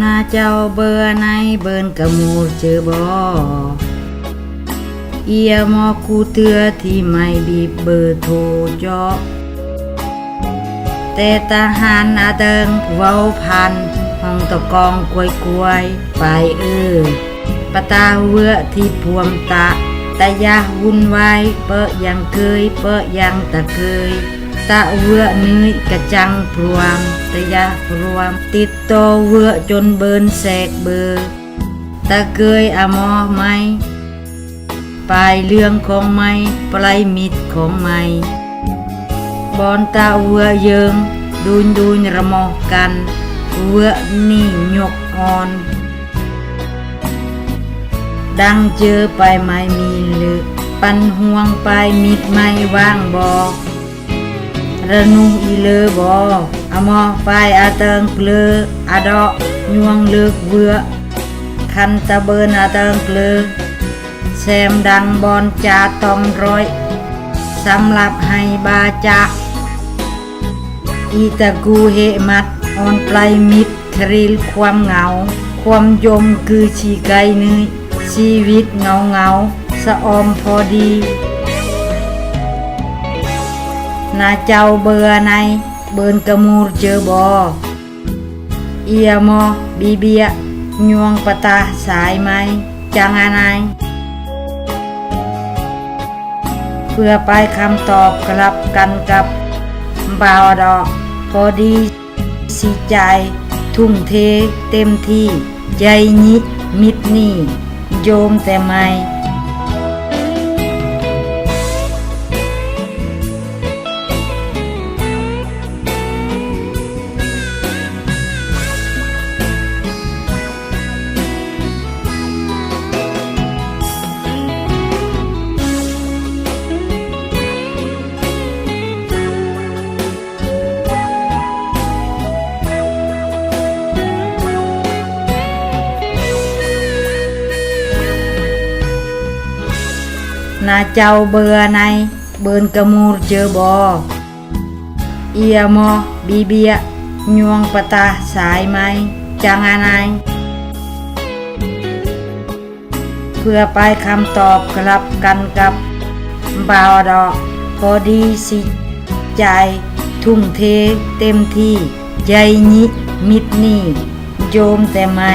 ນາເຈົ້າເບີໃນເບີນກະມູເຈີບໍ? ເອຍມອກກູເທື່ອທີ່ໄມບີບເບີໂທເຈາະ ແຕ່ຕາຫານອາເຕີງເວົ້າຜ່ານຫ້ອງຕະກອງກວຍໆ ປາຍເອີ ປະຕາເວືອທີ່ພວມຕະ ຕະຢາວຸ່ນວາຍ ເປີຍັງເກີຍ ເປີຍັງຕະເກີຍ ຕະເວືອເນີຍກະຈັງພວມ ຕະຢາພວມ ຕິດຕໍ່ເວືອຈົນເບີນແຊກເບີ ຕະເກີຍອາໝໍໄມ້ ປາຍເລື່ອງຂອງໄມ້ ປາຍມິດຂອງໄມ້ ບອນຕະເວືອເຢິງ ດູນດູນລະໝໍກັນ ເວືອນີ້ຍົກອ່ອນ ດັງເຈີປາຍໄມ້ມີເລິກ ປັນຫ່ວງປາຍມິດໄມ້ຫວ່າງບໍ ລະນຸງອີເລີບໍ ອາໝໍປາຍອາເຕີງເພີ ອາເດາະຍວງເລິກເວືອ ຄັນຕະເບີນອາເຕີງເພີ ແຊມດັງບອນຈາຕ້ອມຮ້ອຍ ສຳລັບໄຮບາຈະ ອີຕະກູເຮມັດ ອອນປາຍມິດ ຄຣີລຄວາມເຫງົາ ຄວາມຍົມຄືຊີໄກເນີຍ ຊີວິດເຫງົາໆ ສະອອມພໍດີ ນາເຈົ້າເບີໃນເບີນກະມູເຈີບໍ? ເອຍມອກບີບຽຍວງປະຕາສາຍໄມ້ ຈັງອານາຍ ເພື່ອປາຍຄຳຕອບກະລັບກັນກັບບ່າວດອກ ພໍດີຊິຈ່າຍ ທຸ່ມເທເຕັມທີ່ ໃຈຍິດມິດນີ້ ໂຍມແຕ່ໄມ້. ນາເຈົ້າເບີໃນເບີນກະມູເຈີບໍ? ເອຍມອກບີບຽຍວງປະຕາສາຍໄມ້ ຈັງອານາຍ ເພື່ອປາຍຄຳຕອບກະລັບກັນກັບບ່າວດອກ ພໍດີຊິຈ່າຍ ທຸ່ມເທເຕັມທີ່ ໃຈຍິດມິດນີ້ ໂຍມແຕ່ໄມ້.